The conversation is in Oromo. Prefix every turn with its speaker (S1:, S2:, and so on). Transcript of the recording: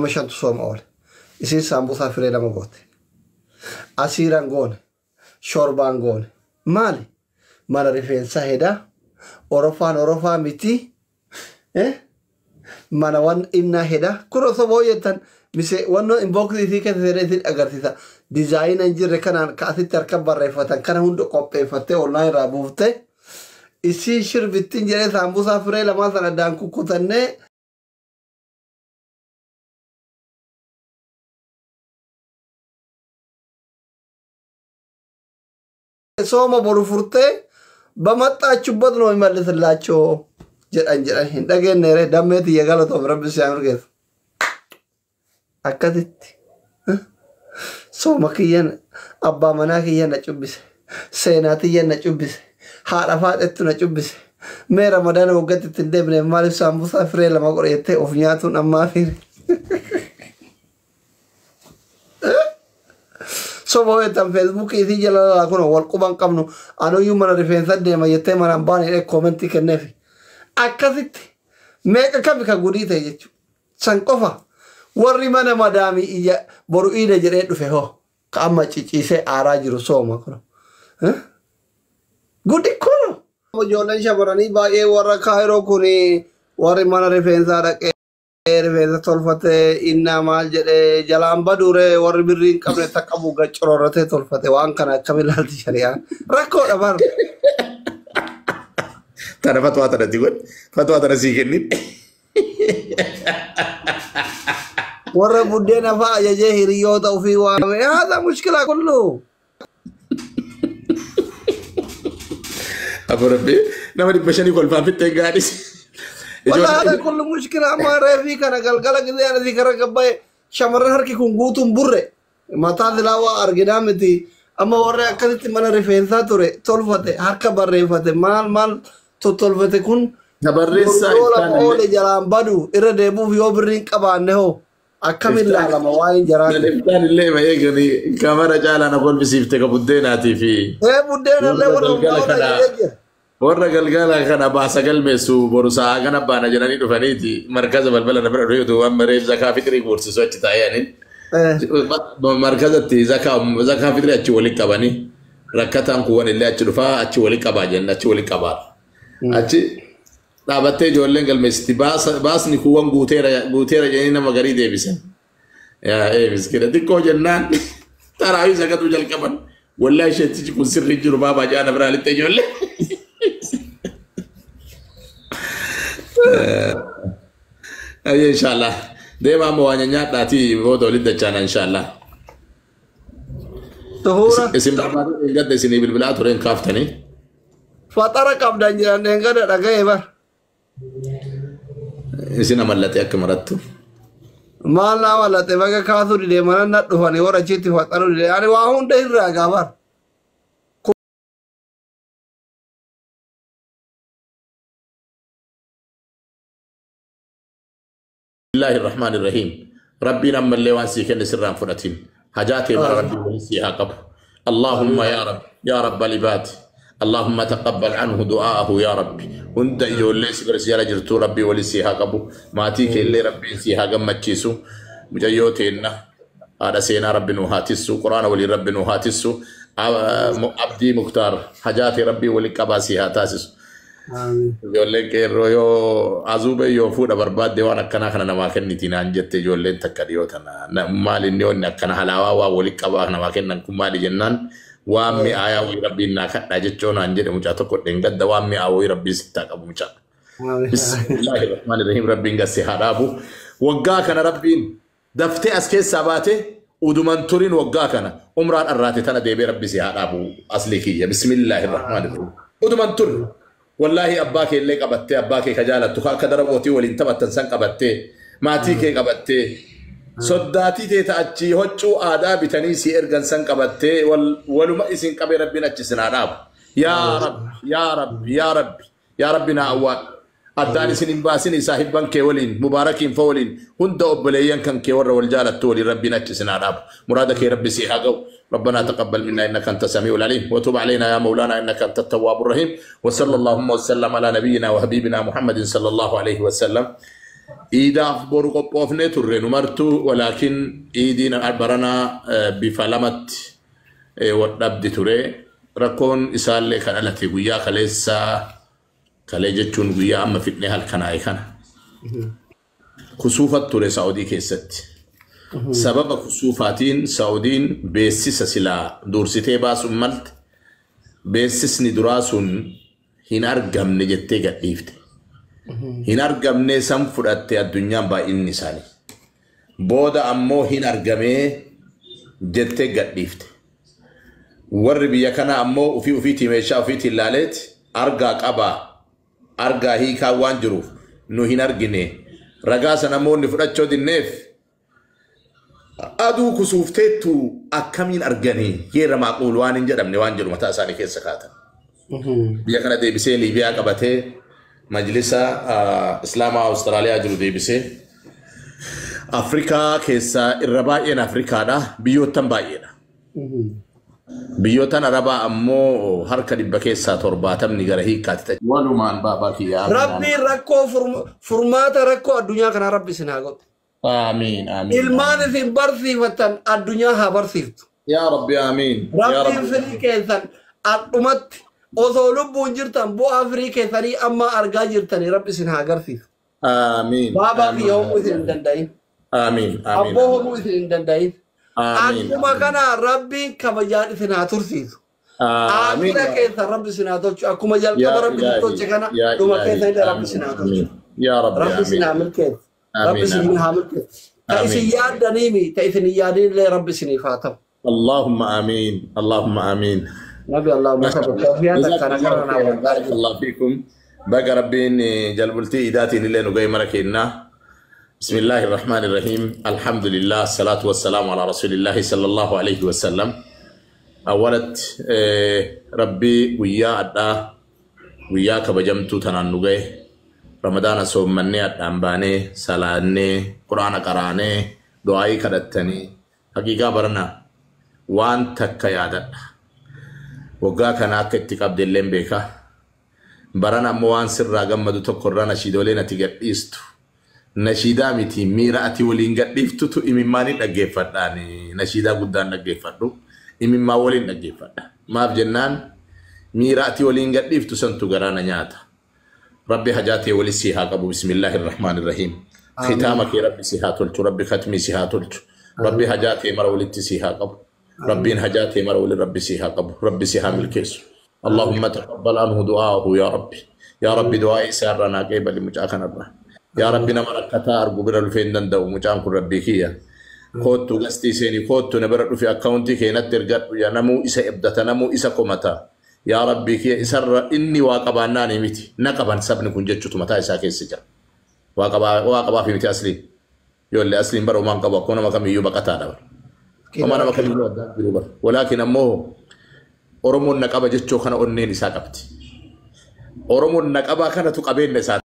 S1: 5tu sooma oole. Isiin saambusaa firee 2 goote. Asiiraan goone. Shorbaan goone. Maali? Mana rifeensaa hedaa. Orofaan orofaa miti. Mana waan innaa hedaa. Kun osoo booyyeettan mise wannoo inboksii isii keessa seenee isin agarsiisa. Dizaayina hin jirre kanaan ka asitti harka barreeffatan kana hunda qopheeffattee online irraa buuftee isii shirbittiin jedhee saambusaa firee 2 sana addaan kukkutannee sooma boru furtee በመጣችሁበት ነው የሚመልስላቸው jedhan jedhan hin dhageenye ree dammee tiyya galatoom rabbi si haa mirgeessu. Akkasitti sooma kiyyan abbaa manaa kiyyan na cubbise seenaa tiyyan na cubbise haadha faaxettu na cubbise mee ramadaana waggaatti ittiin deebine maaliif saambusaa firee 2 godhe jettee of nyaatuun ammaa fi soba weettan feesbuukii isii jala lalaa kun wal quban qabnu anuyyuu mana rifeensa deema jettee manaan baane jedhee koomentii kenneefi. Akkasitti meeqa kami ka gudii ta'e jechuudha. San qofa warri mana madaamii iyya boru iida jedhee dhufe hoo ka amma ciciisee aaraa jiru sooma kun. Gudi kun. Ijoolleen shamarranii baay'ee warra Kaayiroo kun warri mana rifeensaa dhaqee rifeensa tolfatee innaa maal jedhee jalaan baduuree warri birrii hin qabne takka buuga cororratee tolfate waan kana akkam ilaalti shari'aan rakkoodha bar.
S2: Tana fatwaa tanatti godhe fatwaa tana sii kennin.
S1: Warra buddeena fa'a ajajee hiriyoota ofii waame haadha mushkilaa kullu.
S2: Abu Rabbi nama 500 kolfaan fixxee gaadhis.
S1: Wallah hada kullu mushkila amma reefii kana galgala gisee ana sii kara gabbaa'e shamarran harki kun guutuun burre mataa silaa waa arginaa miti amma warri akkasitti mana rifeensaa ture tolfate harka barreeffate maal maal tottolfate kun
S2: Barreessaa
S1: yoo lafa oole jalaan badu irra deebuuf yoo birrii hin qabaanne hoo akkamiin laalama waa'een jaraa kun.
S2: Iftaan illee ma eegani kamara caalaa na kolfisiifte ka buddeenaatii fi.
S1: Ee buddeena illee warra
S2: Galgala
S1: humna
S2: kana
S1: ajajee jira.
S2: warra galgala kana baasa galmeessu boru sa'a kana baana jedhanii dhufaniiti markaza balbala na bira dhufeetu waan mareef zakaa fixrii guursisu achi taa'ee anin. Markazatti zakaa fixrii achi walitti qabanii rakkataan kuuwwan illee achi dhufaa achi walitti qabaa jenna achi walitti qabaa. Achi dhaabattee ijoolleen galmeessiti baasni kuuwwan guuteera guuteera jedhanii nama garii deebisan. Yaa ee miskiina xiqqoo jennaan taraawii sagatuu jalqaban wallaahi isheettichi kun sirrii jiru baabaa jaana biraa lixxe ijoollee. Ayyee inshallah. Deema amma waa nyaadhaatii booda walitti dachaana inshallah.
S1: Suhuura.
S2: Isin barbaadu gadda isinii bilbilaa tureen kaaftanii.
S1: Faxara qabdan jiran dheengada dhaga'e bar.
S2: Isin amallatee akka marattu.
S1: Maal naa mallatte baga kaasuu didee mana na dhufanii warra achitti faxaruu didee ani waa hunda irraa gaa bar.
S2: Bismillahi Rahmaani Rahiim. Rabbiin ammallee waan sii kenne sirraan fudhatin. Hajaa tee mara Rabbiin waliin sii haa qabu. Allahumma yaa Rabbi yaa Rabbal ibaadi. Allahumma taqabbal anhu du'aahu yaa Rabbi. Hunda ijoollee si bira si jala jirtuu Rabbii waliin sii haa qabu. Maatii kee illee Rabbiin sii haa gammachiisu. Mucayyoo teenna haadha seenaa Rabbi nuu haa tissu. Quraana waliin Rabbi nuu haa tissu. Abdii Muktaar hajaa tee Rabbii waliin qabaa sii haa taasisu. Ijoolleen qeerroo yoo azuubee yoo fuudha barbaadde waan akkanaa kana namaa kenniti naan jette ijoolleen takka dhiyoo tana. Maali inni wanni akkana halaawaa waa walitti qabaa namaa kennan kun maali jennaan waan mi'aayaa wayii rabbiin naa kadhaa jechoo naan jedhe mucaa tokko dheengadda waan mi'aa wayii rabbiin sittaa qabu mucaa. Bismillaahi Rahmaani Rahiim rabbiin gasse haa dhaabu. Waggaa kana rabbiin daftee as keessaa baate uduman turin waggaa kana umraan arraate tana deebee rabbi si haa dhaabu aslii kiyya. Bismillaahi Rahmaani Rahiim. Uduman turre. Wallaahi abbaa kee illee qabattee abbaa kee ka jaalattu ka akka darabootii waliin taphattan san qabattee maatii kee qabattee soddaatii tee ta'achii huccuu aadaa bitanii si ergan san qabattee waluma isin qabee rabbiin achi isin haa dhaabu. Yaa Rabbi yaa Rabbi yaa Rabbi yaa Rabbi naa awwaal. Addaan isin hin baasin saahibban kee waliin mubaarakiin fa waliin hunda obboleeyyan kan kee warra wal jaalattu waliin rabbiin achi isin haa dhaabu. Muraada kee rabbi si haa ga'u. ربنا تقبل منا انك انت السميع العليم وتب علينا يا مولانا انك انت التواب الرحيم وصلى اللهم وسلم على نبينا وحبيبنا محمد صلى الله عليه وسلم. Iidaaf boru qophoofnee turre numartuu walaakin iidiin baranaa bifa lamatti wadhabdi ture. Rakkoon isaallee kan dhalate guyyaa kaleessaa kalee jechuun guyyaa amma fidnee halkanaa'e kana. Kusuufat ture Saa'udii keessatti. Sababa kusuufaatiin Saa'udiin beeksisa silaa dursitee baasuun malte beeksisni duraa sun hin argamne jettee gadhiifte. Hin argamne san fudhatte addunyaan baay'inni isaanii. Booda ammoo hin argamee jettee gadhiifte. Warri biyya kanaa ammoo ofii ofiitii meeshaa ofiitiin ilaaleeti argaa qabaa argaa hiikaa waan jiruuf nu hin argine. Ragaa sana namoonni fudhachuu dinneef aduu kusuufteettu akkamiin arganii yeera maaquul waan hin jedhamne waan jedhu mataa isaanii keessa kaatan. Biyya kana deebisee Liibiyaa qabatee majlisa Islaamaa Awustiraaliyaa jiru deebisee Afrikaa keessaa irra baay'een Afrikaadha biyyoottan baay'eedha. Biyyoottan Arabaa ammoo harka 100 keessaa 70 gara hiikkaatti ta'e. Walumaan baabaa kiyyaa.
S1: Rabbiin rakkoo furmaata rakkoo addunyaa kanaa rabbi isin haa godhu.
S2: Amiin amiin.
S1: Ilmaan isin barsiifattan addunyaa haa barsiiftu.
S2: Yaa Rabbi amiin.
S1: Rabbiin firii keessan addumatti osoo lubbuun jirtan bu'aa firii keessanii amma argaa jirtanii rabbi isin haa agarsiisu.
S2: Amiin.
S1: Baabaa kiyya hoomuu isin hin danda'in.
S2: Amiin.
S1: Abboo hoomuu isin hin danda'in.
S2: Amiin.
S1: Akkuma kana rabbiin kabajaan isin haa tursiisu.
S2: Amiin.
S1: Aakhira keessa rabbi isin haa tolchu. Akkuma jalqaba rabbi isin tolche kana dhuma keessa illee rabbi isin haa tolchu.
S2: Yaa Rabbi
S1: Rabbi isin haa milkeessu. Rabbi isin haa milkeessu. Ta isin yaaddaniimi ta isin hin yaadin illee rabbi isiniif haa ta'u.
S2: Allahumma amiin. Allahumma amiin.
S1: Nabi Allahumma
S2: Allah fiikum. Baga rabbiin jalbultii idaatiin illee nu ga'e mara kennaa. بسم الله الرحمن الرحيم الحمد لله الصلاة والسلام على رسول الله صلى الله عليه وسلم أولت ربي ويا أدا ويا كبجمتو تنانوغي رمضان صومني أدامباني سلاني قرآن قراني دعائي كدتني حقيقة برنا وان تكا يادا وقا كان أكتك عبد اللين بيكا برنا موان سر غمدو تقرنا شيدولين تيغديستو Nashiidaa miti miira ati waliin gadhiiftutu imimmaan dhaggeeffadhaani. Nashiidaa guddaan dhaggeeffadhu. Imimmaan waliin dhaggeeffadha. Maaf jennaan miira ati waliin gadhiiftu santu garaana nyaata. Rabbi hajaa ta'e wali si haa qabu. Bismillaahi irrahmaan irrahiim. Khitaama kee rabbi si haa tolchu. Rabbi khatmii si haa tolchu. Rabbi hajaa ta'e mara walitti si haa qabu. Rabbiin hajaa ta'e mara wali rabbi si haa qabu. Rabbi si haa milkeessu. Allahumma taqabbal anhu du'aahu yaa Rabbi. Yaa Rabbi du'aa isaa irraa naa qeebali mucaa kanarraa. Yaa Rabbi nama rakkataa argu bira dhufee hin danda'u mucaan kun rabbii kiyya. Koottu gastii seenii koottu na bira dhufe akkaawuntii keenatti ergadhu yaa namuu isa ebdata namuu isa komata. Yaa Rabbii kiyya isarra inni waa qabaannaani miti na qaban sabni kun jechuutu mataa isaa keessa jira. Waa qabaa fi miti asliin. Ijoollee asliin bara homaan qabu akkuma nama kamiyyuu baqataadha bara. Homaa nama kamiyyuu addaan jiru bara. Walaakin ammoo Oromoon na qaba jechuu kana onneen isaa qabdi. Oromoon na qabaa kanatu qabeenya isaa.